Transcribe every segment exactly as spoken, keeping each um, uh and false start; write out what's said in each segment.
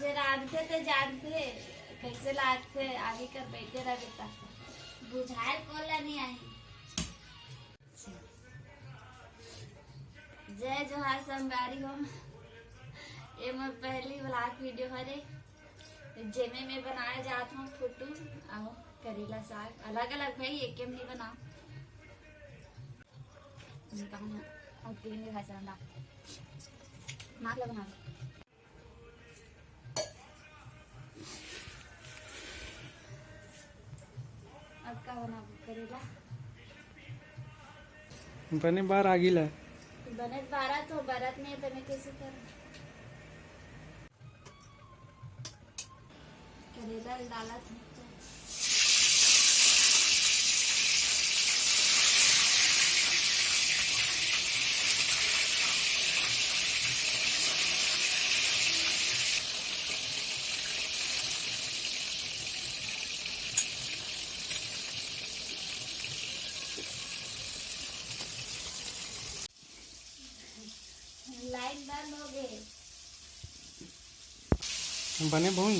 जे रांधथे ते जानथे, कइसे लागथे, आगी कर बइठे रह बेटा। बुझाए कोला नहीं आही। जय जोहार संगवारी हो, ये मोर पहली vlog video हरे, जेमे मैं बनाए जात हूँ फुटू अउ करेला साग। अलग अलग भाई, एक में नहीं बनाओ। अब तीन भाई चला, नाक लगा बना। अब का बनाबो करेला? बने बार आगी ला। बने बारा तो बरत में तने कैसे कर? करेला डाला था। लाइन बंद हो गए। बने भूंज।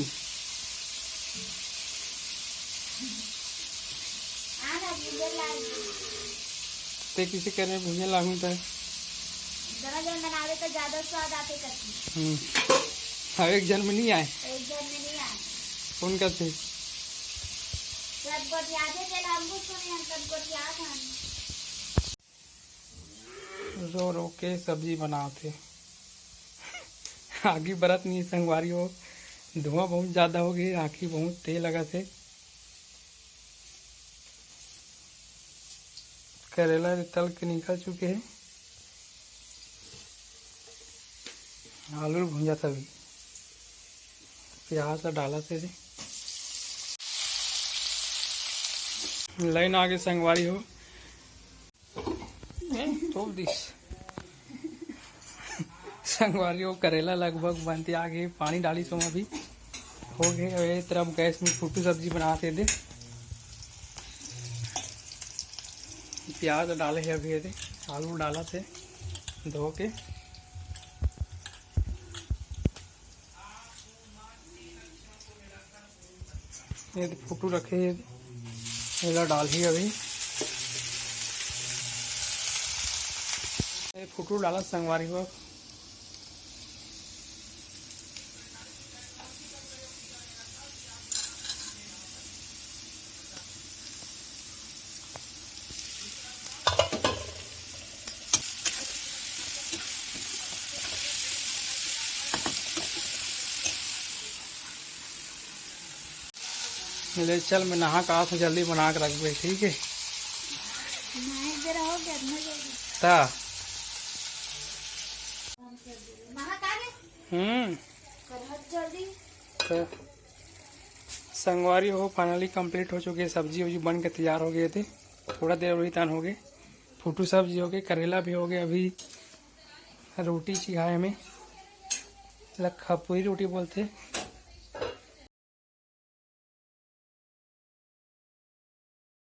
आना भूंजे लाग गए। ते किसे करे भूंजे लागू त? जरा जन बनावे तो ज्यादा स्वाद आते करती। हम्म। अब एक जन में नहीं आए। एक जन में नहीं आए। कौन करते? सब गोटियाते थे, हम कुछ सुने, हम सब गोटियात हम। रो रो के सब्जी बनात हे। आगी बरत नहीं संगवारी हो, धुआं बहुत ज्यादा हो गई, आँखी बहुत तेज लगत हे। करेला रे तल के निकल चुके हे। आलू भुंजा तभी प्याज ला डाला थे। लाइन आगे संगवारी हो। ए, तोप दिस। संगवारी हो, करेला लगभग बनते आ गए, पानी डाली सो अभी हो गए। अब ये तरफ गैस में फुटू सब्जी बनाते दे, प्याज डाले है अभी, ये दे आलू डाला थे धो के। ये तो फुटू रखे हे, एला डालही अभी। ये फुटू डाला संगवारी हो। ले चल, मैं नहा के आत हूँ, जल्दी बना के रखबे, ठीक है? नहीं, जरा हो गया, इतना जल्दी। ता? नहा का रे? हम्म। करहत जल्दी। तो संगवारी हो, finally complete हो चुके, सब्जी उब्जी बन के तैयार हो गए थे। थोड़ा देर वही तान हो गए, फुटू सब्जी हो गए, करेला भी हो गए। अभी रोटी चिघाए में लखा पूरी रोटी बोलते,